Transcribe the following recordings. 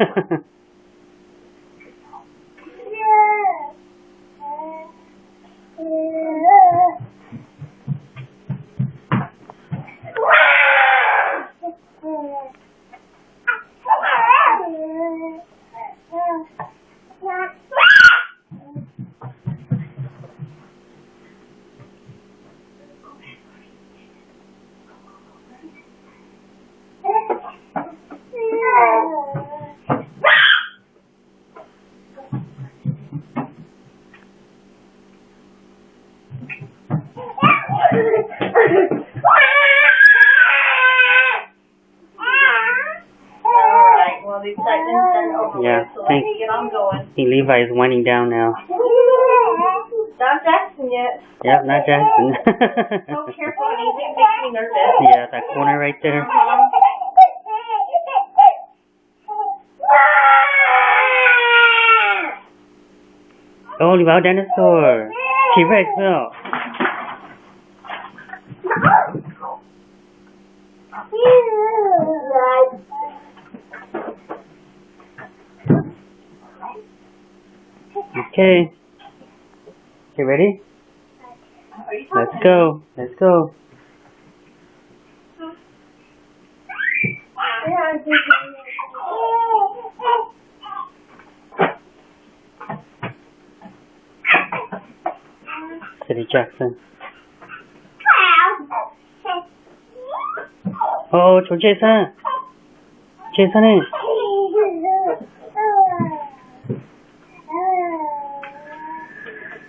All right. Well, the excitement is done over with, so let's get on going. Yeah, I think Levi is winding down now. Not Jackson yet. Yep, not Jackson. So careful, anything makes me nervous. Yeah, that corner right there. Uh-huh. Oh, Levi, dinosaur. T-Rex, no. Okay. Okay, ready? Let's go. Let's go. City Jackson. Ôh, tshuav tseg xwb. Tseg xwb ne.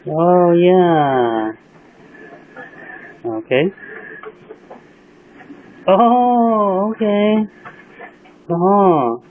Oh, yeah. Okay. Oh, okay. Oh.